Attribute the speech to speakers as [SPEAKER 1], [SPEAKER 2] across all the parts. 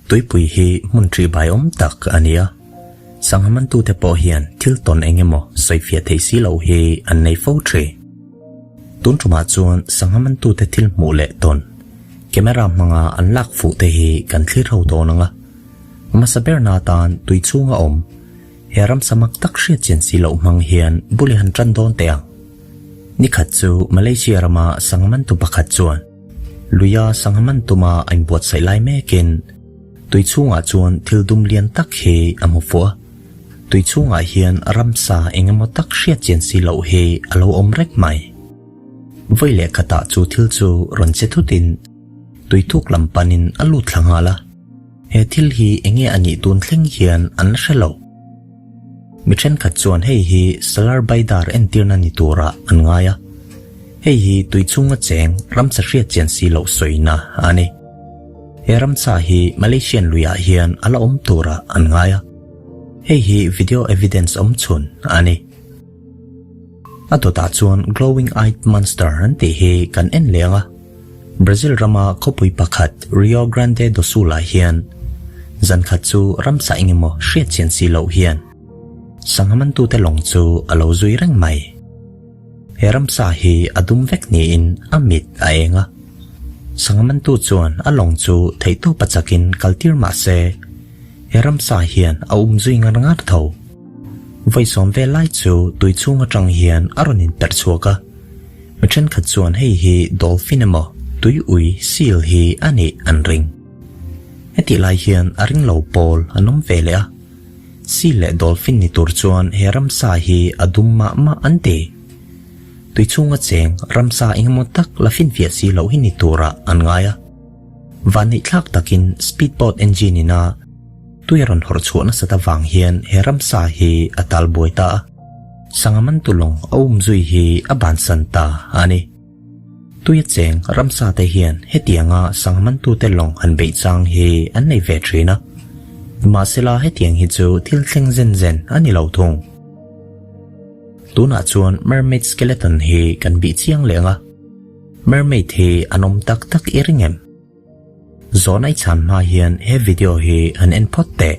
[SPEAKER 1] Tuipui hi hmun ṭihbai awm tak a ni a, sangha mantute pawh hian thil tawn eng emaw sawifiah theih si loh hi an nei fo ṭhin. Tun ṭumah chuan sangha mantute thil hmuh leh tawn, camera hmanga an lak fuh te hi kan thlir ho dawn ang a. Hmasa berna atan tui chhunga awm he ramsa mak tak hriat chian si loh hmang hian bul i han ṭan dawn teh ang. Nikhat chu Malaysia rama sangha mantu pakhat chuan Luia sangha man tuma a inbuatsaih lai mekin tui chhungah chuan thil dum lian tak hi a hmu fuh a. Tui chhungah hian ramsa eng emaw tak hriat chian si loh hi a lo awm reng mai. Vawi leh khatah chu thil chu rawn che thutin tui thuk lam panin a lut thla nghal a. He thil hi eng nge a nih tun thleng hian an la hre lo. Mi thenkhat chuan hei hi Salar Baidar entirna ni turah an ngai a. Hei hi tui chhunga cheng ramsa hriat chian si loh sawina a ni. He ramsa hi Malaysian luiah hian a la awm turah an ngai a. Hei hi video evidence awm chhun a ni. A dawtah chuan Glowing Eyed Monster an tih hi kan en leh ang a. Brazil rama khawpui pakhat Rio Grande do Sul-ah hian zan khat chu ramsa engemaw hriat chian si loh hian sangha mantute lawng chu a lo zui reng mai. He ramsa hi a dum vek niin a mit a eng a. Sangha mantu chuan a lawng chu theihtawpa chakin kaltir mah se he ramsa hian a um zui ngar ngar tho. Vawi sawm vel lai chu tui chhung atang hian a rawn inperh chhuak a. Mi thenkhat chuan hei hi dolphin emaw tui ui, seal, hi a nih an ring. Hetih lai hian a ring lo pawl an awm ve leh a. Seal leh dolphin ni tur chuan he ramsa hi a dum mah mah an ti. Tui chhunga cheng ramsa engemaw tak la finfiah si loh hi ni turah an ngai a. Vanneihthlak takin speedboat engine ina tui a rawn hawrh chhuah nasat avang hian he ramsa hi a tal buai ta a. Sangha mantu lawng a um zui hi a bansan ta a ni. Tuia cheng ramsa te hian hetianga sangha mantute lawng han beih chang hi an nei ve thin a. Nimahsela hetiang hi chu thil thleng zen zen a ni lo thung. Tunah chuan mermaid skeleton hi kan bih chiang leh ang a. Mermaid hi an awm tak tak i ring em? Zawhna i chhan hma hian he video hi han en phawt teh.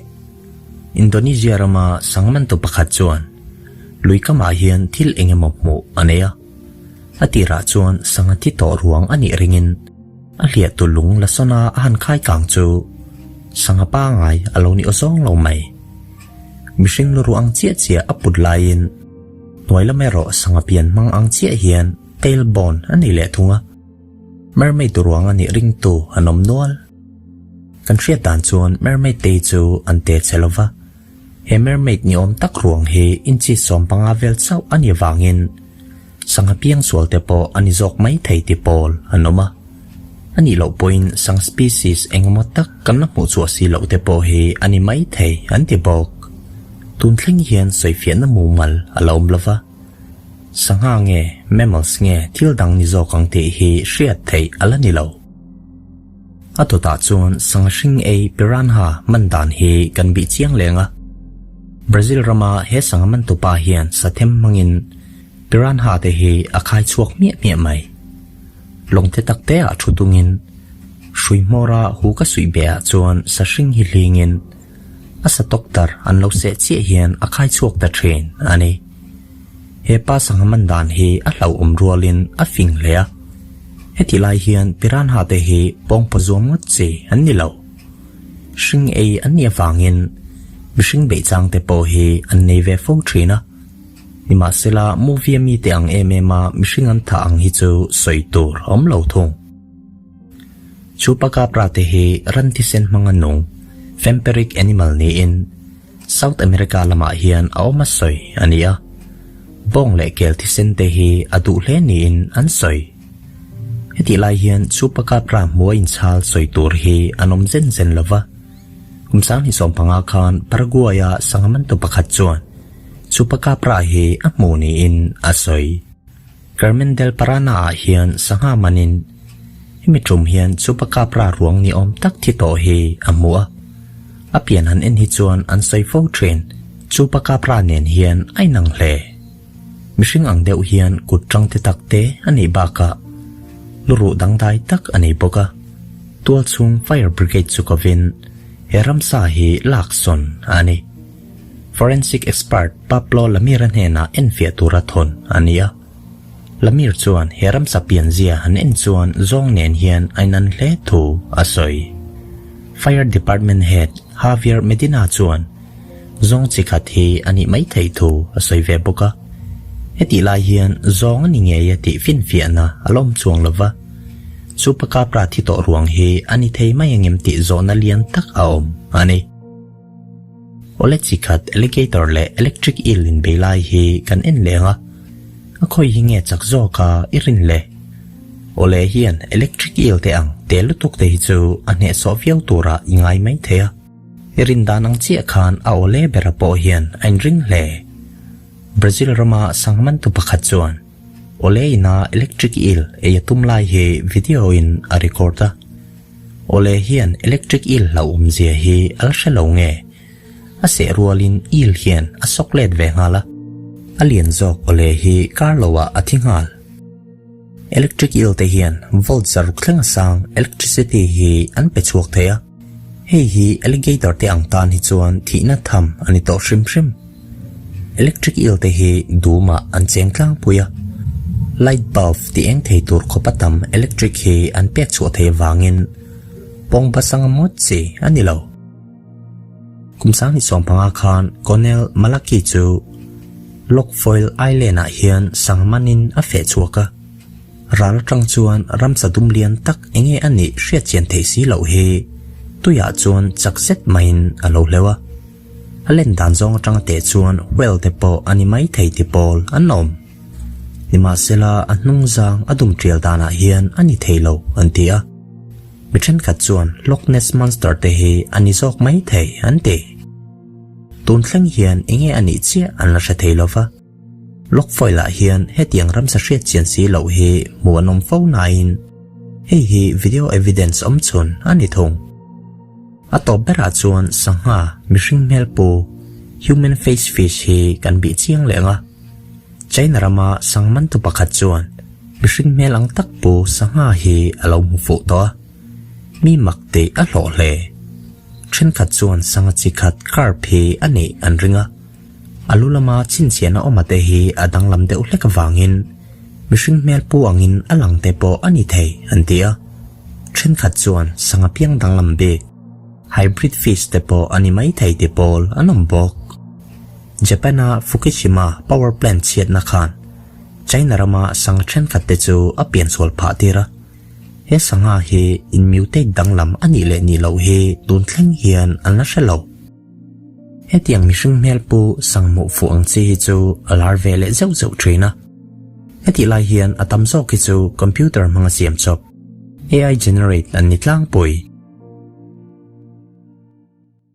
[SPEAKER 1] Indonesia rama sangmantu pakhat chuan lui kamah hian thil eng emaw hmuh a nei a. A tirah chuan sangha thi tawh ruang a nih ringin a hliahtu lung la sawna a han khai kang chu sangha pangai a lo ni awzawng lo mai. Mihring lu ruang chiah chiah a put laiin hnuai lam erawh sangha pian hmang ang chiah hian tailbone a nei leh thung a. Mermaid ruang a nih ringtu an awm nual. Kan hriat dan chuan mermaid te chu an te che lova, he mermaid ni awm tak ruang hi inchi 15 vel chauh a nih vangin sangha piang sual te pawh a ni zawk mai thei ti pawl an awm a. A nih loh pawhin sang species engemaw tak kan la hmuh chhuah si loh te pawh hi a ni mai thei an ti bawk. Tun thleng hian sawifiahna mumal a la awm lova. Sangha nge mammals nge thil dang ni zawk ang tih hi hriat theih a la ni lo. A dawtah chuan sangha hring ei piranha man dan hi kan bih chiang leng a. Brazil rama he sangha man tupa hian sathem hmangin piranha te hi a khai chhuak hmiah hmiah mai. Lawngte tak te ah thu tungin hrui hmawra hu ka suih beh ah chuan sa hring hi hlingin A sa tawktar an lo seh chiah hian a khai chhuak ta thin a ni. He pa sangha man dan hi a hlauhawm rualin a fing hle a. Hetih lai hian piranha te hi pawngpaw zuam ngawt chi an ni lo. Hring ei an nih avangin mihring beih chang te pawh hi an nei ve fo thin a. Nimahsela movie a mite ang em em a mihring an thah ang hi chu sawi tur a awm lo thung. Chupacabra te hi ran thisen hmanga nung, vampiric animal niin South America lamah hian a awm a sawi a ni a. Bawng leh kel thisen te hi a duh hle niin an sawi. Hetih lai hian Chupacabra hmua inchhal sawi tur hi an awm zen zen lo va. Kum 2015 khan Paraguay-a sangha mantu pakhat chuan Chupacabra hi a hmu niin a sawi. Carmen del Parana ah hian sangha manin hemi tum hian Chupacabra ruang ni awm tak thi tawh hi a hmu a. A pian han en hi chuan an sawi fo thin, Chupacabra nen hian a inang hle. Mihring ang deuh hian kut tang te tak te a neih bakah lu ruh dangdai tak a nei bawk a. Tual chhung fire brigade chu kovin. He ramsa hi lak sawn a ni. Forensic expert Pablo Lamir-a hnenah enfiah tura thawn a ni a. Lamir chuan he ramsa pianzia han en chuan zawng nen hian a inan hle thu a sawi. Fire Department Head Javier Medina chuan zawng chi khat hi a nih mai theih thu a sawi ve bawk a. Hetih lai hian zawng a ni ngei a tih finfiahna a la awm chuang lo va. Chupacabra thi tawh ruang hi a ni thei mai angem tih zawhna lian tak a awm a ni. Awle chi khat alligator leh electric eel inbei lai hi kan en leng a, a khawi hi nge chak zawk a i rin le? Awle hian electric eel te ang te lutuk te hi chu a hnehsawh viau turah i ngai mai thei a, i rin dan ang chiah khan a awle bera pawh hian a inring hle. Brazil rama sangmantu pakhat chuan Awle ina electric eel ei a tum lai hi video in a record a. Awle hian electric eel hlauhawmzia hi a la hre lo nge? A seh rualin eel hian a sawk let ve nghal a. A lian zawk awle hi kar loah a thi nghal. Electric eel te hian volt zaruk thleng a sang electricity hi an pe chhuak thei a. Hei hi alligator te ang tan hi chuan thihna tham a ni tawh hrim hrim. Electric eel te hi dumah an cheng tlangpui a, light bulb ti eng thei tur khawpa tam electric hi an pek chhuah thei avangin pawng basang a mawt chi a ni lo. Kum 2015 khan Connell Malaki chu Loch Foyle Island-ah hian sangha manin a feh chhuak a. Ral atang chuan ramsa dum lian tak enge a nih hriat chian theih si loh hi tuiah chuan chak zet maiin a lo hleuh a. A len dan zawng atanga teh chuan whale te pawh a ni mai thei ti pawl an awm. Nimahsela a hnung zang a dum tial danah hian a ni thei lo an ti a. Mi thenkhat chuan Loch Ness Monster te hi a ni zawk mai thei an ti. Tun thleng hian enge a nih chiah an la hre thei lova. Loch Foyle-ah hian hetiang ramsa hriat chian si loh hi hmuh an awm fo nain hei hi video evidence awm chhun a ni thung. A tawp berah chuan sangha mihring hmel pu, human face fish, hi kan bih chiang leh ang a. China rama sangmantu pakhat chuan mihring hmel ang tak pu sangha hi a lo hmu fuh tawh a, mi mak tih a hlawh hle. Thenkhat chuan sangha chi khat carp hi a nih an ring a. A lu lama chhinchhiahna awma te hi a danglam deuh hlek avangin mihring hmel pu angin a lang te pawh a ni thei an ti a. Thenkhat chuan sangha piang danglam bik, hybrid fish te pawh a ni mai thei ti pawl an awm bawk. Japan-a Fukushima power plant chhiatna khan China rama sangha thenkhat te chu a piansual phah tir a. He sangha hi in mutate danglam a nih leh nih loh hi tun thleng hian an la hre lo. Hetiang mihring hmel pu sangmuh fuh ang chi hi chu a lar ve leh zeuh zeuh thin a. Hetih lai hian a tam zawk hi chu computer hmanga siam chawp, AI generate an ni tlangpui.